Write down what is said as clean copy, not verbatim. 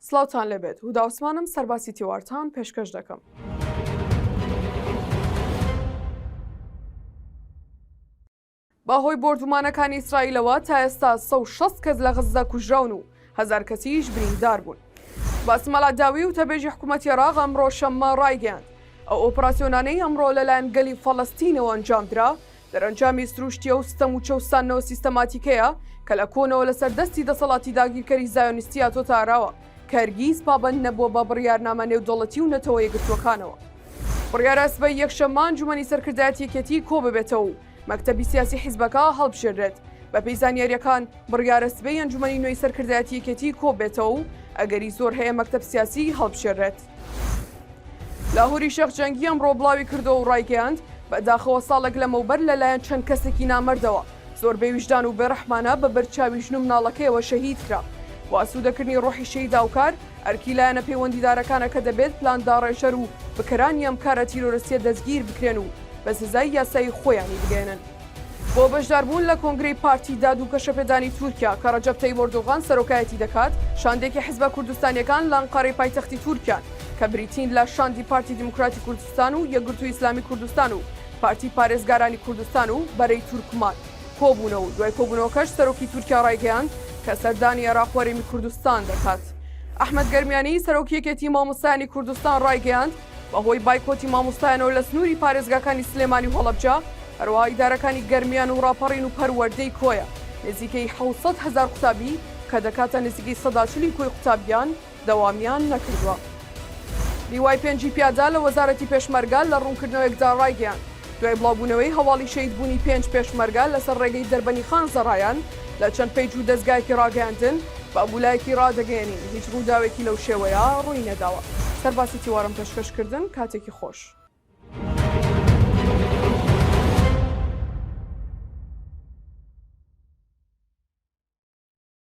سڵاوتان لێبێت هودا عوسمانم سەرباسی تیوارتان پێشکەش دەکەم. بەهۆی بۆردومانەکانی ئیسرائیلەوە تا ئێستا 160 کەس لە غەززە کوژراون و هەزار کەسیش بریندار بوون. باسم ئەلعەداوی وتەبێژی حکوومەتی عێراق ئەمڕۆ شەممە ڕایگەیاند، ئەو ئۆپراسیۆنانەی ئەمڕۆ لەلایەن گەلی فەڵەستینەوە ئەنجامدرا، دەرەنجامی سروشتی ئەو ستەم و چەوساندنەوە سیستەماتیکەیە کە لە کۆنەوە لەسەر دەستی دەسەڵاتی داگیرکەری زایۆنیستی هاتۆتە ئاراوە کە هەرگیز پابەند نەبووە بە بڕیارنامە نێودەوڵەتی و نەتەوە یەکگرتووەکانەوە. بڕیارە سبەی یەکشەممە ئەنجومەنی سەرکردایەتی یەکێتی کۆببێتەوە و مەکتەبی سیاسی حیزبەکە هەڵبژێررێت. بەپێی زانیارییەکان، بڕیارە سبەی ئەنجومەنی نوێی سەرکردایەتی یەکێتی کۆببێتەوە و ئەگەری زۆر هەیە مەکتەب سیاسی هەڵبژێررێت. لاهوری شێخ جەنگی ئەمڕۆ بڵاوی کردەوە و ڕایگەیاند، بەداخەوە ساڵێک لەمەوبەر لەلایەن چەند کەسێکی نامەردەوە زۆر بێویژدان و بێڕەحمانە بە بەرچاوی ژن و مناڵەکەیەوە شەهید کرا و ئاسوودەکردنی ڕۆحی شەهید هاوکار ئەرکی لایەنە پەیوەندیدارەکانە کە دەبێت پلانداڕێژەر و بکەرانی ئەم کارە تیرۆرستیە دەستگیر بکرێن و بە سزای یاسایی خۆیانی بگەیەنن. بۆ بەشداربوون لە کۆنگرەی پارتی داد و گەشەپێدانی تورکیا کە ڕەجەب تەیب ئۆردوغان سەرۆکایەتی دەکات، شاندێکی حزبە کوردستانییەکان لە ئەنقەرەی پایتەختی تورکیان کە بریتین لە شاندی پارتی دیموکراتی کوردستان و یەکگرتووی ئیسلامی کوردستان و پارتی پارێزگارانی کوردستان و بەرەی تورکمان کۆبوونەوە و دوای کۆبوونەوەکەش سەرۆکی تورکیا ڕایگەیاند کە سەردانی عێراق و هەرێمی کوردستان دەکات. ئەحمەد گەرمیانی، سەرۆکی یەکێتی مامۆستایانی کوردستان ڕایگەیاند، بەهۆی بایکۆتی مامۆستایانەوە لە سنووری پارێزگاکانی سلێمانی و هەڵەبجە، هەروەها ئیدارەکانی گەرمیان و ڕاپەڕین و پەروەردەی کۆیە، نزیکەی 700 هەزار قوتابی کە دەکاتە نزیکەی 40% کۆی قوتابیان، دەوامیان نەکردووە. لیوای پێنجی پیادە لە وەزارەتی پێشمەرگە لە ڕوونکردنەوەیەکدا ڕایگەیاند، دوای بڵاوبوونەوەی هەواڵی شەهیدبوونی پێنج پێشمەرگە لەسەر ڕێگەی دەربەنیخان زەڕایان لە چەند پەیج و دەزگایەکی ڕاگەیاندن، بە هەموو ڕادەگەیەنین هیچ ڕووداوێکی لەو شێوەیە ڕووی نەداوە. سەرباسی تیوارم پێشکەش کردن کاتێکی خۆش.